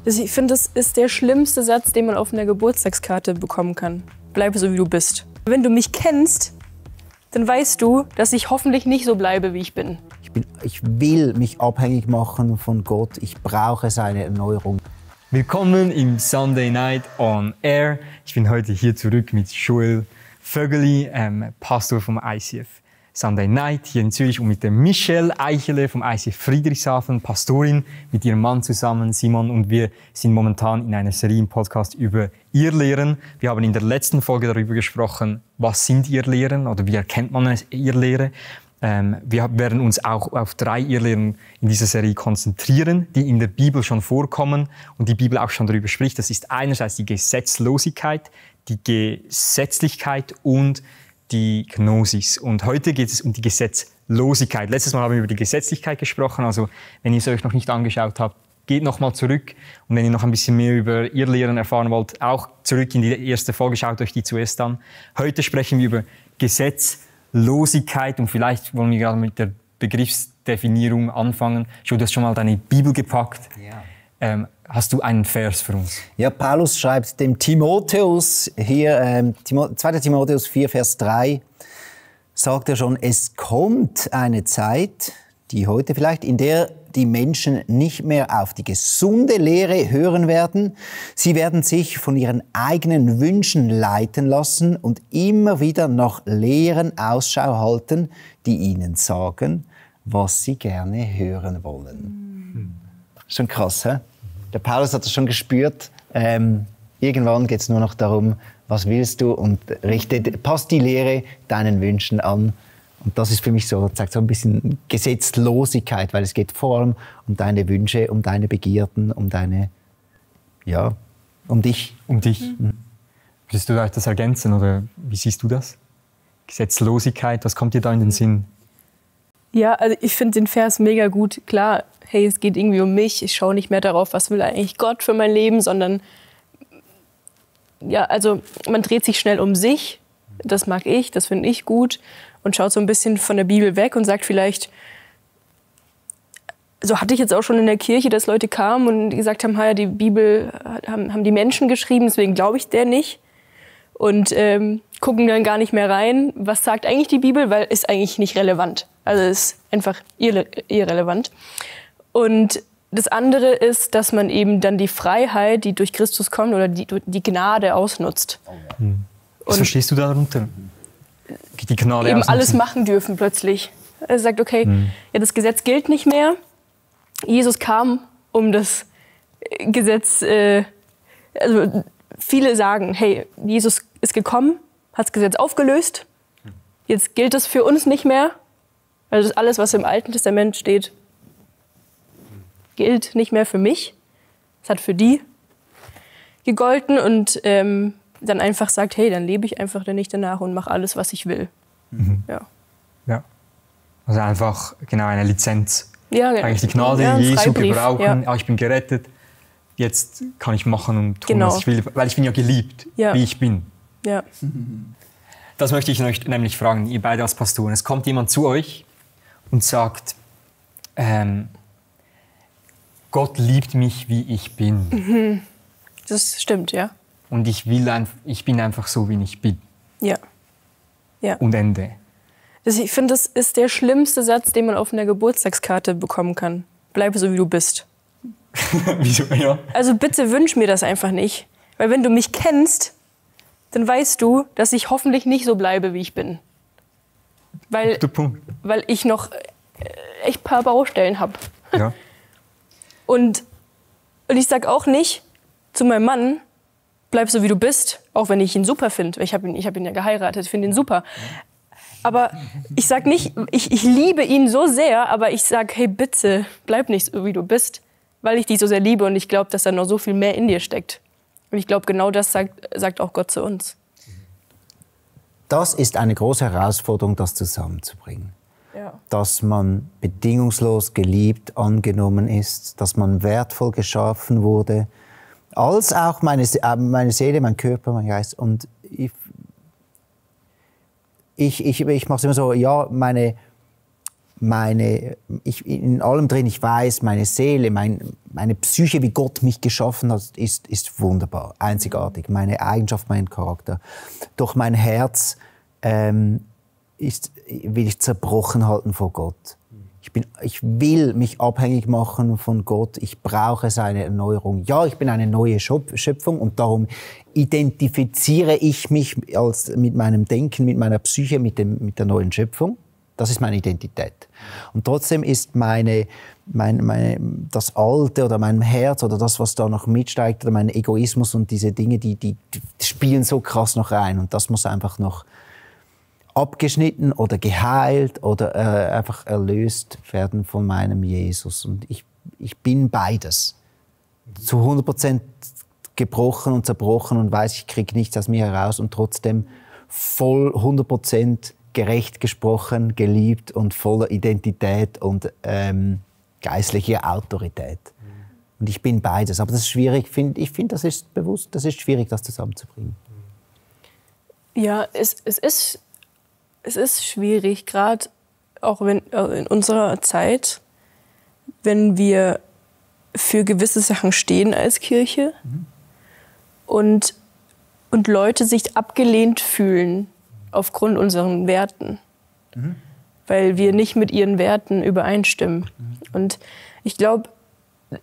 Ich finde, das ist der schlimmste Satz, den man auf einer Geburtstagskarte bekommen kann. Bleibe so, wie du bist. Wenn du mich kennst, dann weißt du, dass ich hoffentlich nicht so bleibe, wie ich bin. Ich will mich abhängig machen von Gott. Ich brauche seine Erneuerung. Willkommen im Sunday Night on Air. Ich bin heute hier zurück mit Joel Vögeli, Pastor vom ICF Sunday Night hier in Zürich, und mit der Michelle Eichele vom ICF Friedrichshafen, Pastorin, mit ihrem Mann zusammen, Simon. Und wir sind momentan in einer Serie im Podcast über Irrlehren. Wir haben in der letzten Folge darüber gesprochen, was sind Irrlehren oder wie erkennt man eine Irrlehre. Wir werden uns auch auf 3 Irrlehren in dieser Serie konzentrieren, die in der Bibel schon vorkommen und die Bibel auch schon darüber spricht. Das ist einerseits die Gesetzlosigkeit, die Gesetzlichkeit und die Gnosis. Und heute geht es um die Gesetzlosigkeit. Letztes Mal haben wir über die Gesetzlichkeit gesprochen. Also, wenn ihr es euch noch nicht angeschaut habt, geht noch mal zurück. Und wenn ihr noch ein bisschen mehr über Irrlehren erfahren wollt, auch zurück in die erste Folge, schaut euch die zuerst an. Heute sprechen wir über Gesetzlosigkeit und vielleicht wollen wir gerade mit der Begriffsdefinierung anfangen. Du hast schon mal deine Bibel gepackt. Ja. Hast du einen Vers für uns? Ja, Paulus schreibt dem Timotheus hier, 2. Timotheus 4, Vers 3, sagt er schon, es kommt eine Zeit, die heute vielleicht, in der die Menschen nicht mehr auf die gesunde Lehre hören werden. Sie werden sich von ihren eigenen Wünschen leiten lassen und immer wieder nach Lehren Ausschau halten, die ihnen sagen, was sie gerne hören wollen. Schon krass, hä? Der Paulus hat es schon gespürt. Irgendwann geht es nur noch darum, was willst du, und passt die Lehre deinen Wünschen an. Und das ist für mich so, zeigt so ein bisschen Gesetzlosigkeit, weil es geht vor allem um deine Wünsche, um deine Begierden, um deine, ja, um dich. Um dich. Willst du das ergänzen oder wie siehst du das? Gesetzlosigkeit, was kommt dir da in den Sinn? Ja, also ich finde den Vers mega gut. Klar, hey, es geht irgendwie um mich. Ich schaue nicht mehr darauf, was will eigentlich Gott für mein Leben, sondern ja, also man dreht sich schnell um sich. Das mag ich, das finde ich gut, und schaut so ein bisschen von der Bibel weg und sagt vielleicht, so hatte ich jetzt auch schon in der Kirche, dass Leute kamen und gesagt haben, ja, die Bibel haben die Menschen geschrieben, deswegen glaube ich der nicht. Und gucken dann gar nicht mehr rein, was sagt eigentlich die Bibel, weil ist eigentlich nicht relevant. Also ist einfach irrelevant. Und das andere ist, dass man eben dann die Freiheit, die durch Christus kommt, oder die Gnade ausnutzt. Was verstehst du darunter? Die Gnade eben ausnutzen? Alles machen dürfen plötzlich. Er sagt, okay, ja, das Gesetz gilt nicht mehr. Jesus kam, um das Gesetz, also viele sagen, hey, Jesus ist gekommen, hat das Gesetz aufgelöst, jetzt gilt es für uns nicht mehr. Also das alles, was im Alten Testament steht, gilt nicht mehr für mich. Es hat für die gegolten, und dann einfach sagt, hey, dann lebe ich einfach dann nicht danach und mache alles, was ich will. Ja. Also einfach genau eine Lizenz. Ja, genau. Eigentlich die Gnade Jesu gebrauchen. Ja. Ich bin gerettet, jetzt kann ich machen und tun, was ich will, weil ich bin ja geliebt, wie ich bin. Ja. Das möchte ich euch nämlich fragen, ihr beide als Pastoren. Es kommt jemand zu euch und sagt, Gott liebt mich, wie ich bin. Das stimmt, ja. Und ich bin einfach so, wie ich bin. Ja. Und Ende. Ich finde, das ist der schlimmste Satz, den man auf einer Geburtstagskarte bekommen kann. Bleibe so, wie du bist. Wieso? Ja. Also bitte wünsch mir das einfach nicht. Weil wenn du mich kennst, dann weißt du, dass ich hoffentlich nicht so bleibe, wie ich bin. Weil ich noch echt ein paar Baustellen habe. Ja. Und ich sag auch nicht zu meinem Mann, bleib so, wie du bist, auch wenn ich ihn super finde. Ich hab ihn ja geheiratet, ich finde ihn super. Aber ich sag nicht, ich liebe ihn so sehr, aber ich sag, hey, bitte, bleib nicht so, wie du bist, weil ich dich so sehr liebe und ich glaube, dass da noch so viel mehr in dir steckt. Und ich glaube, genau das sagt auch Gott zu uns. Das ist eine große Herausforderung, das zusammenzubringen. Ja. Dass man bedingungslos geliebt, angenommen ist, dass man wertvoll geschaffen wurde, als auch meine Seele, mein Körper, mein Geist. Und ich mache es immer so, ja, in allem drin, ich weiß, meine Seele, meine Psyche, wie Gott mich geschaffen hat, ist wunderbar, einzigartig. Meine Eigenschaft, mein Charakter. Doch mein Herz will ich zerbrochen halten vor Gott. Ich will mich abhängig machen von Gott. Ich brauche seine Erneuerung. Ja, ich bin eine neue Schöpfung und darum identifiziere ich mich mit meinem Denken, mit meiner Psyche, mit der neuen Schöpfung. Das ist meine Identität. Und trotzdem ist das Alte oder mein Herz oder das, was da noch mitsteigt, oder mein Egoismus und diese Dinge, die spielen so krass noch rein. Und das muss einfach noch abgeschnitten oder geheilt oder einfach erlöst werden von meinem Jesus. Und ich bin beides. Zu 100% gebrochen und zerbrochen und weiß, ich kriege nichts aus mir heraus und trotzdem voll 100% gerecht gesprochen, geliebt und voller Identität und geistlicher Autorität. Und ich bin beides. Aber das ist schwierig. Ich finde, das ist bewusst, das ist schwierig, das zusammenzubringen. Ja, es ist schwierig, gerade auch in unserer Zeit, wenn wir für gewisse Sachen stehen als Kirche und Leute sich abgelehnt fühlen aufgrund unseren Werten, weil wir nicht mit ihren Werten übereinstimmen. Und ich glaube,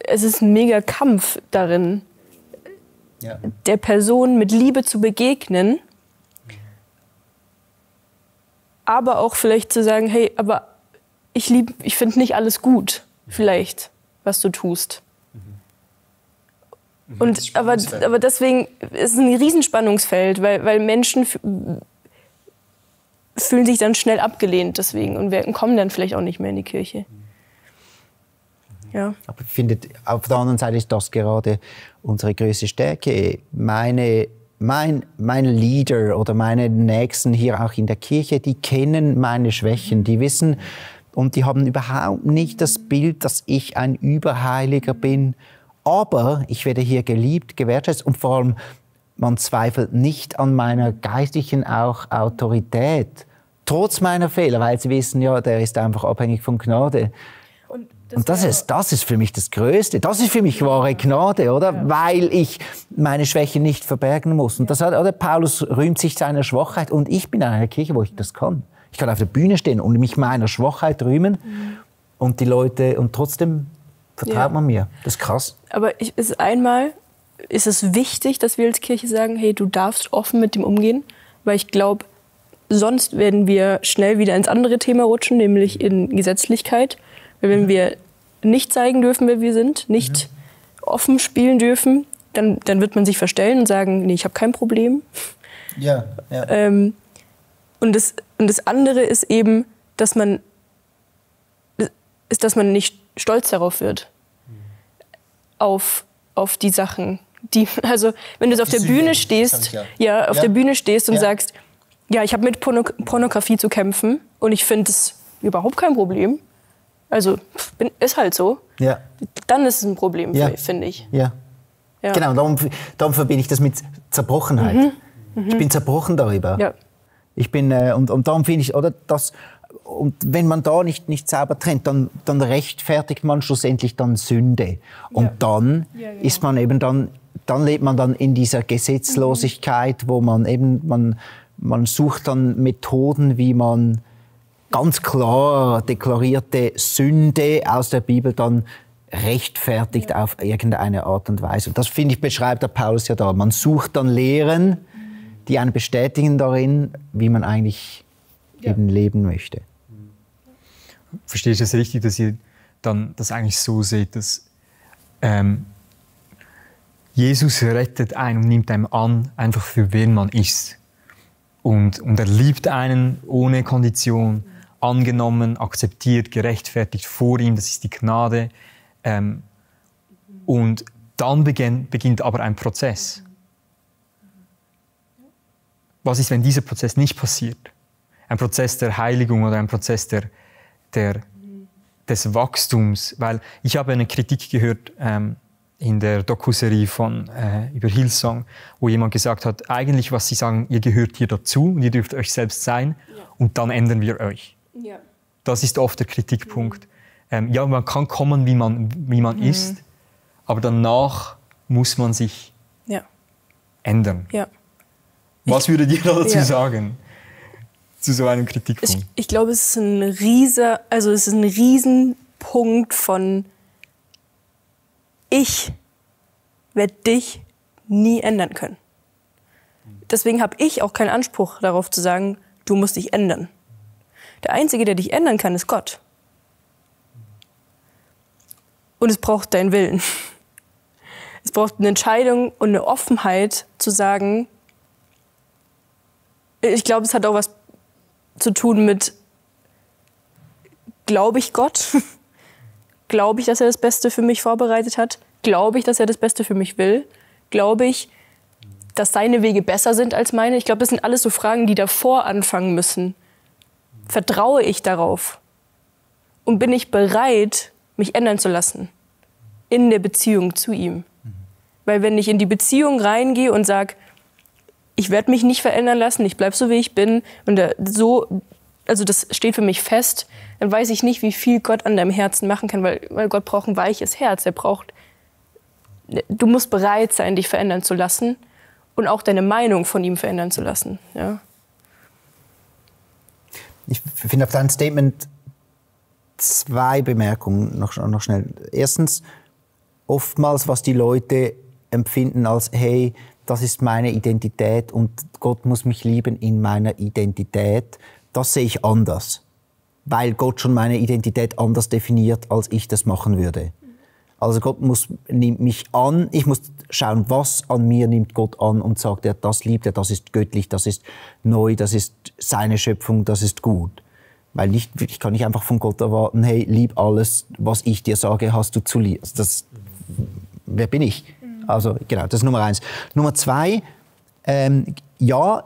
es ist ein mega Kampf darin, der Person mit Liebe zu begegnen, aber auch vielleicht zu sagen, hey, aber ich finde nicht alles gut, vielleicht, was du tust. Aber deswegen ist es ein Riesenspannungsfeld, weil Menschen fühlen sich dann schnell abgelehnt deswegen und kommen dann vielleicht auch nicht mehr in die Kirche. Ja. Aber ich finde, auf der anderen Seite ist das gerade unsere größte Stärke. Mein Leader oder meine Nächsten hier auch in der Kirche, die kennen meine Schwächen, die wissen und die haben überhaupt nicht das Bild, dass ich ein Überheiliger bin. Aber ich werde hier geliebt, gewertschätzt und vor allem, man zweifelt nicht an meiner geistlichen auch Autorität, trotz meiner Fehler, weil sie wissen, ja, der ist einfach abhängig von Gnade. Und das ist für mich das Größte. Das ist für mich wahre Gnade, oder? Ja. Weil ich meine Schwäche nicht verbergen muss. Und Paulus rühmt sich seiner Schwachheit. Und ich bin in einer Kirche, wo ich das kann. Ich kann auf der Bühne stehen und mich meiner Schwachheit rühmen. Und die Leute, und trotzdem vertraut man mir. Das ist krass. Aber ist es wichtig, dass wir als Kirche sagen, hey, du darfst offen mit dem umgehen? Weil ich glaube, sonst werden wir schnell wieder ins andere Thema rutschen, nämlich in Gesetzlichkeit. Weil wenn wir nicht zeigen dürfen, wer wir sind, nicht offen spielen dürfen, dann wird man sich verstellen und sagen, nee, ich habe kein Problem. Ja. Und das andere ist eben, dass man nicht stolz darauf wird. Auf die Sachen. Also wenn du auf der Bühne stehst, der Bühne stehst und sagst, ja, ich habe mit Pornografie zu kämpfen und ich finde es überhaupt kein Problem. Also ist halt so. Ja. Dann ist es ein Problem, finde ich. Ja. Genau, darum verbinde ich das mit Zerbrochenheit. Ich bin zerbrochen darüber. Ja. Ich bin und darum finde ich, oder das. Und wenn man da nicht sauber trennt, dann rechtfertigt man schlussendlich dann Sünde. Und dann ist man eben dann lebt man dann in dieser Gesetzlosigkeit, wo man eben man sucht dann Methoden, wie man ganz klar deklarierte Sünde aus der Bibel dann rechtfertigt auf irgendeine Art und Weise. Und das, finde ich, beschreibt der Paulus ja da. Man sucht dann Lehren, die einen bestätigen darin, wie man eigentlich eben leben möchte. Verstehe ich das richtig, dass ihr dann das eigentlich so seht, dass Jesus rettet einen und nimmt einem an, einfach für wen man ist. Und er liebt einen ohne Kondition, angenommen, akzeptiert, gerechtfertigt vor ihm, das ist die Gnade. Und dann beginnt aber ein Prozess. Was ist, wenn dieser Prozess nicht passiert? Ein Prozess der Heiligung oder ein Prozess des Wachstums? Weil ich habe eine Kritik gehört in der Doku-Serie über Hillsong, wo jemand gesagt hat, eigentlich, was sie sagen, ihr gehört hier dazu und ihr dürft euch selbst sein und dann ändern wir euch. Ja. Das ist oft der Kritikpunkt. Ja, man kann kommen, wie man ist, aber danach muss man sich ändern. Ja. Was würdet ihr dazu sagen, zu so einem Kritikpunkt? Ich glaube, es ist ein Riesenpunkt von ich werde dich nie ändern können. Deswegen habe ich auch keinen Anspruch darauf zu sagen, du musst dich ändern. Der Einzige, der dich ändern kann, ist Gott. Und es braucht deinen Willen. Es braucht eine Entscheidung und eine Offenheit zu sagen, ich glaube, es hat auch was zu tun mit, glaube ich Gott? Glaube ich, dass er das Beste für mich vorbereitet hat? Glaube ich, dass er das Beste für mich will? Glaube ich, dass seine Wege besser sind als meine? Ich glaube, das sind alles so Fragen, die davor anfangen müssen. Vertraue ich darauf? Und bin ich bereit, mich ändern zu lassen? In der Beziehung zu ihm. Weil wenn ich in die Beziehung reingehe und sage, ich werde mich nicht verändern lassen, ich bleibe so, wie ich bin, und also das steht für mich fest, dann weiß ich nicht, wie viel Gott an deinem Herzen machen kann, weil Gott braucht ein weiches Herz. Du musst bereit sein, dich verändern zu lassen und auch deine Meinung von ihm verändern zu lassen. Ja. Ich finde auf dein Statement 2 Bemerkungen noch schnell. Erstens, oftmals, was die Leute empfinden als, hey, das ist meine Identität und Gott muss mich lieben in meiner Identität, das sehe ich anders. Weil Gott schon meine Identität anders definiert, als ich das machen würde. Also Gott nimmt mich an, ich muss schauen, was an mir nimmt Gott an und sagt, das liebt er, das ist göttlich, das ist neu, das ist seine Schöpfung, das ist gut. Weil ich kann nicht einfach von Gott erwarten, hey, lieb alles, was ich dir sage, hast du zu lieb. Wer bin ich? Also genau, das ist Nummer 1. Nummer 2, da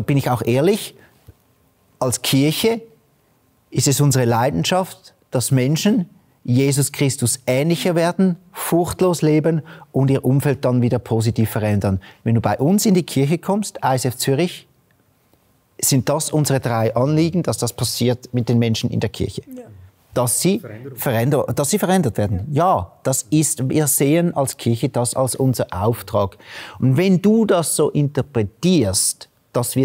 bin ich auch ehrlich, als Kirche ist es unsere Leidenschaft, dass Menschen Jesus Christus ähnlicher werden, furchtlos leben und ihr Umfeld dann wieder positiv verändern. Wenn du bei uns in die Kirche kommst, ISF Zürich, sind das unsere 3 Anliegen, dass das passiert mit den Menschen in der Kirche. Ja. Dass sie verändert werden. Ja, wir sehen als Kirche das als unser Auftrag. Und wenn du das so interpretierst, dass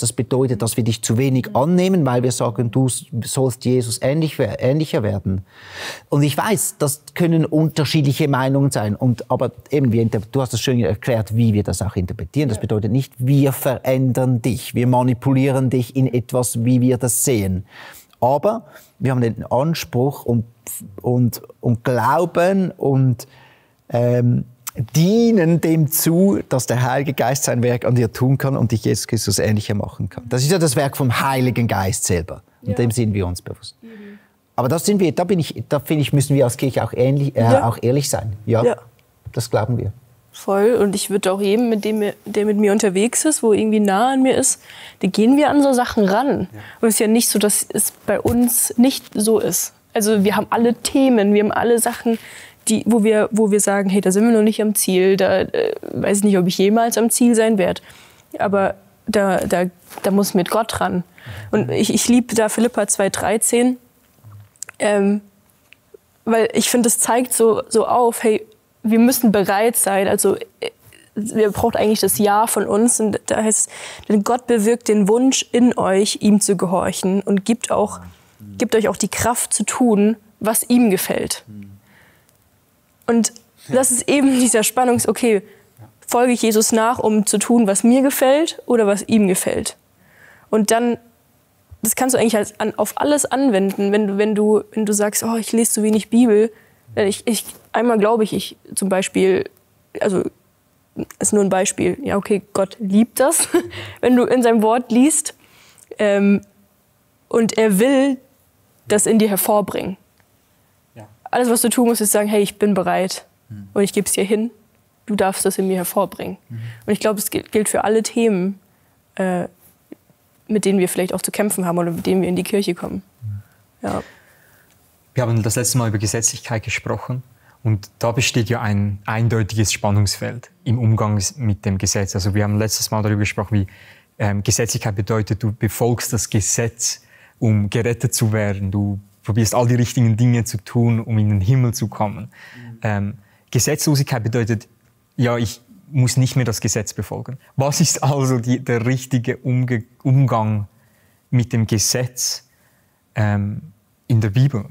das bedeutet, dass wir dich zu wenig annehmen, weil wir sagen, du sollst Jesus ähnlicher werden. Und ich weiß, das können unterschiedliche Meinungen sein. Aber eben, du hast es schön erklärt, wie wir das auch interpretieren. Das bedeutet nicht, wir verändern dich, wir manipulieren dich in etwas, wie wir das sehen. Aber wir haben den Anspruch und Glauben und dienen dem zu, dass der Heilige Geist sein Werk an dir tun kann und dich Jesus Christus ähnlicher machen kann. Das ist ja das Werk vom Heiligen Geist selber. Und dem sind wir uns bewusst. Aber da finde ich, müssen wir als Kirche auch ehrlich sein. Ja, das glauben wir. Voll. Und ich würde auch jedem, der mit mir unterwegs ist, wo irgendwie nah an mir ist, da gehen wir an so Sachen ran. Ja. Und es ist ja nicht so, dass es bei uns nicht so ist. Also wir haben alle Themen, wir haben alle Sachen, wo wir sagen, hey, da sind wir noch nicht am Ziel, da weiß ich nicht, ob ich jemals am Ziel sein werde. Aber da muss mit Gott ran. Und ich liebe da Philipper 2,13, weil ich finde, es zeigt so auf, hey, wir müssen bereit sein, also wir braucht eigentlich das Ja von uns. Und da heißt es, denn Gott bewirkt den Wunsch in euch, ihm zu gehorchen und gibt euch auch die Kraft zu tun, was ihm gefällt. Und das ist eben dieser okay, folge ich Jesus nach, um zu tun, was mir gefällt oder was ihm gefällt. Und dann, das kannst du eigentlich auf alles anwenden, wenn du sagst, oh, ich lese zu wenig Bibel. Einmal glaube ich zum Beispiel, also ist nur ein Beispiel, ja okay, Gott liebt das, wenn du in seinem Wort liest und er will das in dir hervorbringen. Ja. Alles, was du tun musst, ist sagen, hey, ich bin bereit und ich gebe es dir hin, du darfst das in mir hervorbringen. Und ich glaube, es gilt für alle Themen, mit denen wir vielleicht auch zu kämpfen haben oder mit denen wir in die Kirche kommen. Ja. Wir haben das letzte Mal über Gesetzlichkeit gesprochen und da besteht ja ein eindeutiges Spannungsfeld im Umgang mit dem Gesetz. Also wir haben letztes Mal darüber gesprochen, wie Gesetzlichkeit bedeutet, du befolgst das Gesetz, um gerettet zu werden. Du probierst all die richtigen Dinge zu tun, um in den Himmel zu kommen. Gesetzlosigkeit bedeutet, ja, ich muss nicht mehr das Gesetz befolgen. Was ist also der richtige Umgang mit dem Gesetz in der Bibel?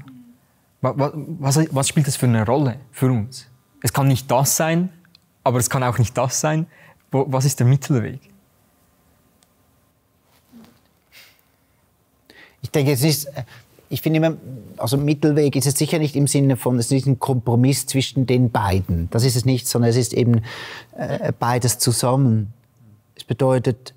Was spielt das für eine Rolle für uns? Es kann nicht das sein, aber es kann auch nicht das sein. Was ist der Mittelweg? Ich denke, ich finde immer, also Mittelweg ist es sicher nicht im Sinne von, es ist ein Kompromiss zwischen den beiden. Das ist es nicht, sondern es ist eben beides zusammen. Es bedeutet,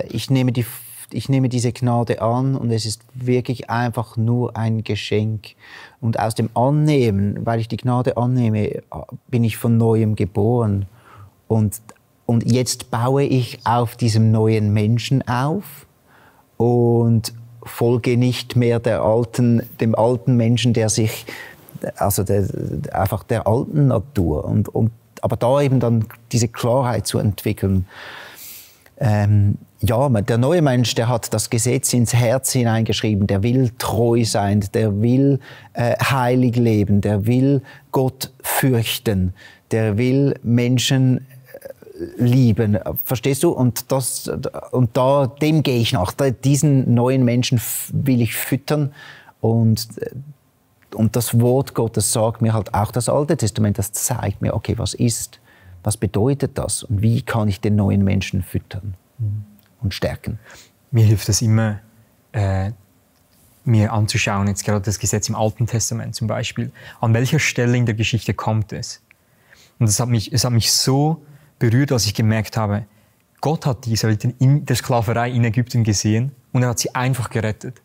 ich nehme diese Gnade an und es ist wirklich einfach nur ein Geschenk. Und aus dem Annehmen, weil ich die Gnade annehme, bin ich von Neuem geboren. Und jetzt baue ich auf diesem neuen Menschen auf und folge nicht mehr dem alten Menschen, der sich, also einfach der alten Natur. Aber da eben dann diese Klarheit zu entwickeln. Ja, der neue Mensch, der hat das Gesetz ins Herz hineingeschrieben, der will treu sein, der will heilig leben, der will Gott fürchten, der will Menschen lieben. Verstehst du? Und dem gehe ich nach. Diesen neuen Menschen will ich füttern. Und das Wort Gottes sagt mir halt auch das Alte Testament, das zeigt mir, okay, was bedeutet das? Und wie kann ich den neuen Menschen füttern und stärken? Mir hilft es immer, mir anzuschauen, jetzt gerade das Gesetz im Alten Testament zum Beispiel, an welcher Stelle in der Geschichte kommt es? Und es hat mich so berührt, als ich gemerkt habe, Gott hat die Israeliten in der Sklaverei in Ägypten gesehen und er hat sie einfach gerettet.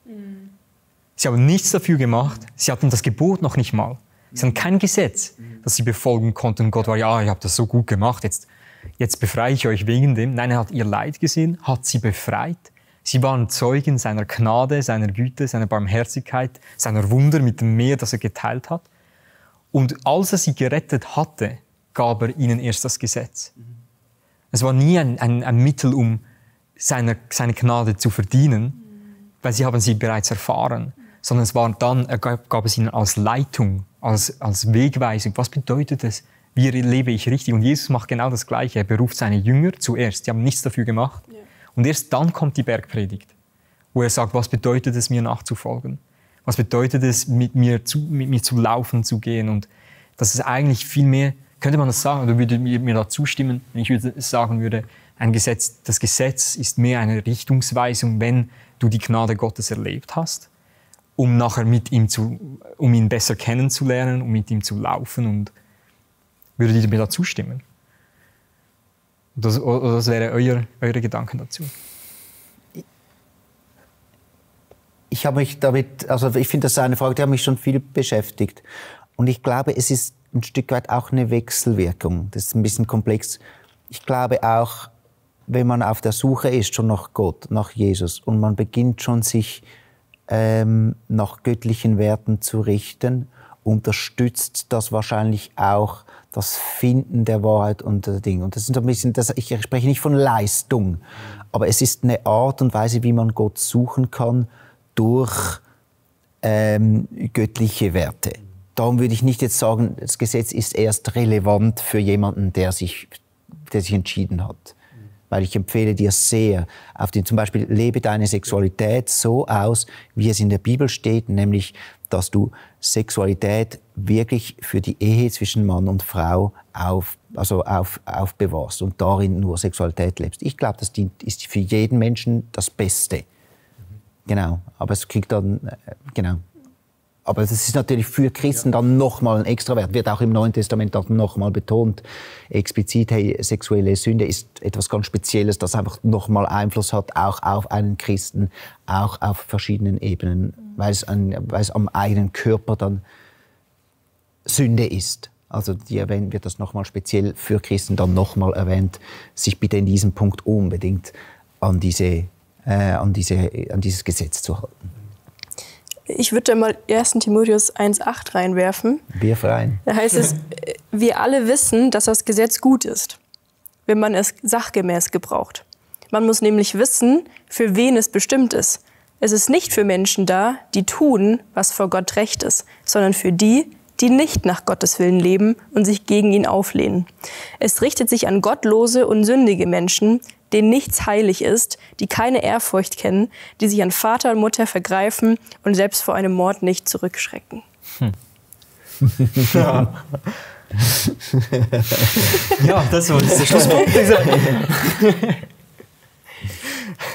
Sie haben nichts dafür gemacht, sie hatten das Gebot noch nicht mal. Sie hatten kein Gesetz, das sie befolgen konnten. Und Gott war, ja, ihr habt das so gut gemacht, jetzt befreie ich euch wegen dem. Nein, er hat ihr Leid gesehen, hat sie befreit. Sie waren Zeugen seiner Gnade, seiner Güte, seiner Barmherzigkeit, seiner Wunder mit dem Meer, das er geteilt hat. Und als er sie gerettet hatte, gab er ihnen erst das Gesetz. Es war nie ein Mittel, um seine Gnade zu verdienen, weil sie haben sie bereits erfahren, sondern er gab es ihnen als Leitung, als Wegweisung. Was bedeutet es? Wie lebe ich richtig? Und Jesus macht genau das Gleiche. Er beruft seine Jünger zuerst. Die haben nichts dafür gemacht. Ja. Und erst dann kommt die Bergpredigt, wo er sagt, was bedeutet es, mir nachzufolgen? Was bedeutet es, mit mir zu laufen, zu gehen? Und das ist eigentlich viel mehr, könnte man das sagen, oder würde mir da zustimmen, wenn ich sagen würde, das Gesetz ist mehr eine Richtungsweisung, wenn du die Gnade Gottes erlebt hast, um nachher um ihn besser kennenzulernen, um mit ihm zu laufen. Und würdet ihr mir da zustimmen? Oder das wäre eure Gedanken dazu? Ich habe mich damit, also ich finde, das ist eine Frage, die hat mich schon viel beschäftigt. Und ich glaube, es ist ein Stück weit auch eine Wechselwirkung. Das ist ein bisschen komplex. Ich glaube auch, wenn man auf der Suche ist, schon nach Gott, nach Jesus, und man beginnt schon, sich nach göttlichen Werten zu richten, unterstützt das wahrscheinlich auch das Finden der Wahrheit und der Dinge. Und das ist so ein bisschen, ich spreche nicht von Leistung, aber es ist eine Art und Weise, wie man Gott suchen kann durch göttliche Werte. Darum würde ich nicht jetzt sagen, das Gesetz ist erst relevant für jemanden, der sich entschieden hat. Weil ich empfehle dir sehr, zum Beispiel lebe deine Sexualität so aus, wie es in der Bibel steht, nämlich, dass du Sexualität wirklich für die Ehe zwischen Mann und Frau aufbewahrst und darin nur Sexualität lebst. Ich glaube, das ist für jeden Menschen das Beste. Genau. Aber es kriegt dann, genau. Aber das ist natürlich für Christen dann nochmal ein Extrawert. Wird auch im Neuen Testament nochmal betont. Explizit, hey, sexuelle Sünde ist etwas ganz Spezielles, das einfach nochmal Einfluss hat, auch auf einen Christen, auch auf verschiedenen Ebenen, weil es am eigenen Körper dann Sünde ist. Also wird das nochmal speziell für Christen dann nochmal erwähnt, sich bitte in diesem Punkt unbedingt an dieses Gesetz zu halten. Ich würde da mal 1. Timotheus 1,8 reinwerfen. Wirf rein. Da heißt es, wir alle wissen, dass das Gesetz gut ist, wenn man es sachgemäß gebraucht. Man muss nämlich wissen, für wen es bestimmt ist. Es ist nicht für Menschen da, die tun, was vor Gott recht ist, sondern für die, die nicht nach Gottes Willen leben und sich gegen ihn auflehnen. Es richtet sich an gottlose und sündige Menschen, denen nichts heilig ist, die keine Ehrfurcht kennen, die sich an Vater und Mutter vergreifen und selbst vor einem Mord nicht zurückschrecken. Ja. Ja, das war der Schlusspunkt.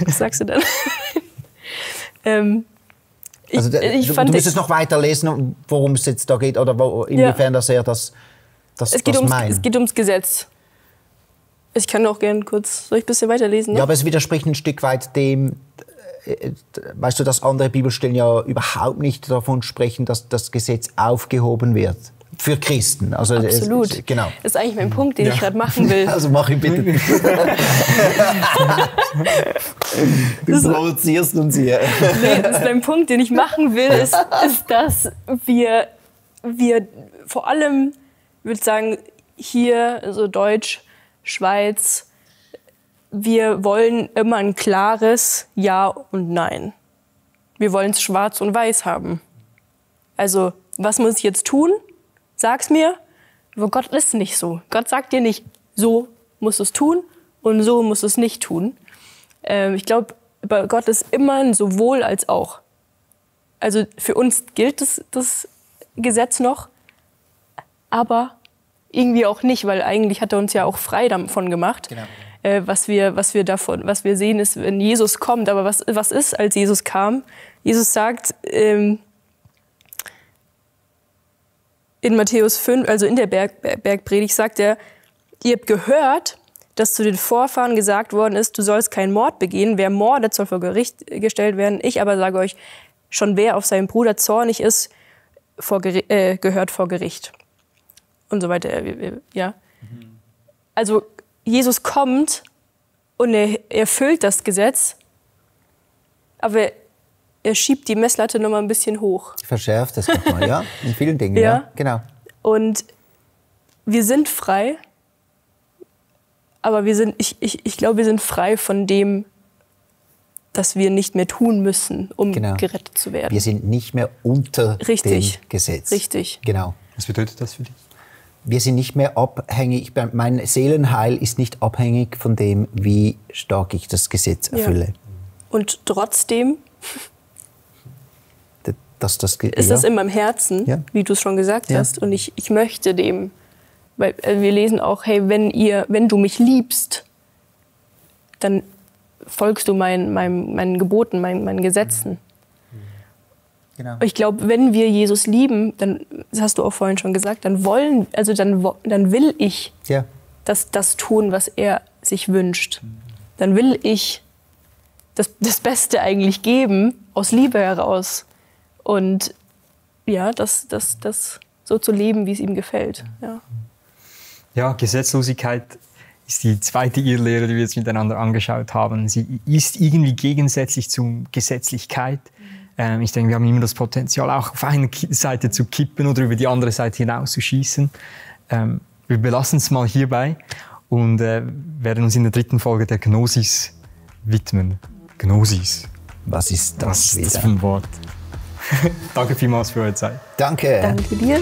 Was sagst du dann? Also, du müsstest noch weiter lesen, worum es jetzt da geht, oder inwiefern dass er das meint. Es geht ums Gesetz. Ich kann auch gerne kurz, soll ich ein bisschen weiterlesen? Ne? Ja, aber es widerspricht ein Stück weit dem, weißt du, dass andere Bibelstellen ja überhaupt nicht davon sprechen, dass das Gesetz aufgehoben wird. Für Christen. Also absolut. Genau. Das ist eigentlich mein Punkt, den ich gerade machen will. Also mach ihn bitte. Du provozierst uns hier. Nee, das ist mein Punkt, den ich machen will, ist dass wir vor allem, ich würde sagen, hier, so Deutsch, Schweiz, wir wollen immer ein klares Ja und Nein. Wir wollen es schwarz und weiß haben. Also, was muss ich jetzt tun? Sag's mir. Aber Gott ist nicht so. Gott sagt dir nicht, so musst du es tun und so musst du es nicht tun. Ich glaube, bei Gott ist immer ein sowohl als auch. Also für uns gilt das Gesetz noch, aber irgendwie auch nicht, weil eigentlich hat er uns ja auch frei davon gemacht. Genau. Was wir sehen, ist, wenn Jesus kommt. Aber was ist, als Jesus kam? Jesus sagt in Matthäus 5, also in der Bergpredigt, sagt er, ihr habt gehört, dass zu den Vorfahren gesagt worden ist, du sollst keinen Mord begehen. Wer mordet, soll vor Gericht gestellt werden. Ich aber sage euch, schon wer auf seinen Bruder zornig ist, gehört vor Gericht. Und so weiter. Ja. Also Jesus kommt und er erfüllt das Gesetz, aber er schiebt die Messlatte noch mal ein bisschen hoch. Verschärft es nochmal, ja? In vielen Dingen, ja. Genau. Und wir sind frei, aber ich glaube, wir sind frei von dem, dass wir nicht mehr tun müssen, um gerettet zu werden. Wir sind nicht mehr unter dem Gesetz. Richtig. Genau. Was bedeutet das für dich? Wir sind nicht mehr abhängig, mein Seelenheil ist nicht abhängig von dem, wie stark ich das Gesetz erfülle. Ja. Und trotzdem ist das in meinem Herzen, wie du es schon gesagt hast. Und ich möchte dem, weil wir lesen auch, hey, wenn du mich liebst, dann folgst du meinen Geboten, meinen Gesetzen. Genau. Ich glaube, wenn wir Jesus lieben, dann, das hast du auch vorhin schon gesagt, dann will ich das tun, was er sich wünscht. Dann will ich das Beste eigentlich geben, aus Liebe heraus. Und ja, das so zu leben, wie es ihm gefällt. Ja, Gesetzlosigkeit ist die zweite Irrlehre, die wir jetzt miteinander angeschaut haben. Sie ist irgendwie gegensätzlich zur Gesetzlichkeit. Ich denke, wir haben immer das Potenzial, auch auf eine Seite zu kippen oder über die andere Seite hinaus zu schießen. Wir belassen es mal hierbei und werden uns in der 3. Folge der Gnosis widmen. Gnosis. Was ist das wieder? Was ist das für ein Wort? Danke vielmals für eure Zeit. Danke. Danke dir.